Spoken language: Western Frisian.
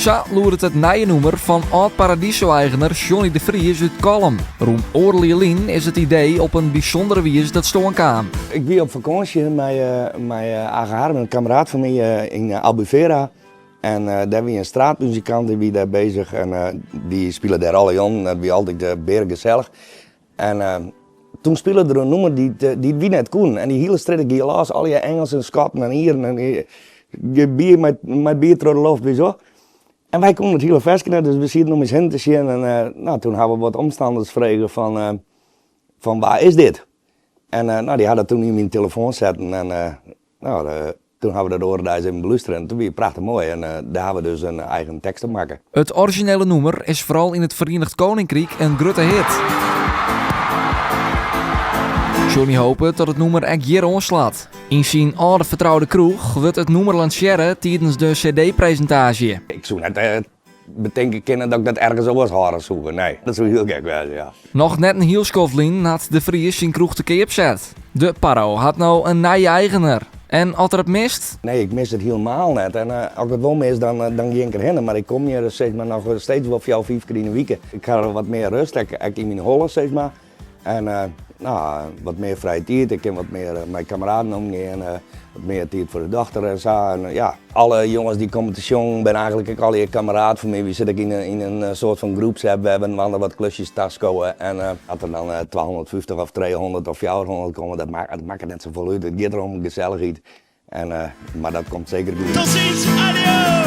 Sa lûdet it nije nûmer fan âld-Paradiso-eigener Johnny de Vries út Kollum. Rûn oardel jier lyn is it idee op in bysûndere wize ta stân kaam. Ik wie op fakânsje mei mei Age Harm, in kameraad fan my, yn Albufeira. En dêr wie in straatmuzikant, dy wie dêr bezich en dy spile dêr alle jûnen. Dat wie altyd bearegesellich. En toen spile der in nûmer dy't dy't wy net koenen. En dy hiele strjitte gie los, allegear Engelsen, Skotten en Ieren en bier mei mei bier troch de loft, witst wol. En wy koenen it hiele ferske net, dus we sieten om ús hinne te sjen en no, toen ha we wat omstanners frege fan fan wa is dit? En no, dy ha dat toen yn myn telefoan setten en no, toen ha we dat oare deis even belústere en toen wie it prachtich moai en dêr ha we dus in eigen tekst op makke. It orizjinele nûmer is foaral yn it Ferienigd Koninkryk in grutte hit. Johnny hopet dat it nûmer ek hjir oanslacht. Yn syn âlde fertroude kroech wurdt it nûmer lansearre tidens de cd-presintaasje. Ik soe net betinke kinne dat ik dat ergens oars hâlde soe. Nee, dat soe hiel gek wêze, ja. Noch net in hiel skoft lyn hat De Vries syn kroech te keap set. De Parro hat no in nije eigener. En as er it mist? Nee, ik mis it hielemaal net. En as ik it wol mis, dan dan gean ik der hinne. Mar ik kom hjir sis mar noch steeds wol fjouwer, fiif kear yn 'e wike. Ik ha wat mear rêst, ek ek yn myn holle sis mar. En no, wat mear frije tiid, ik kin wat mear mei kameraden omgean, wat mear tiid foar de dochter en sa. En ja, alle jonges dy't komme te sjongen binne eigentlik ek allegear kameraad fan my. Wy sitte ek yn in in soart fan groepsapp wêr't we inoar wat klusjes taskowe. En as der dan 250 of 300 of 400 komme, dat makket net safolle út. It giet der om gesellichheid. En, mar dat komt seker goed. Tot ziens, adios!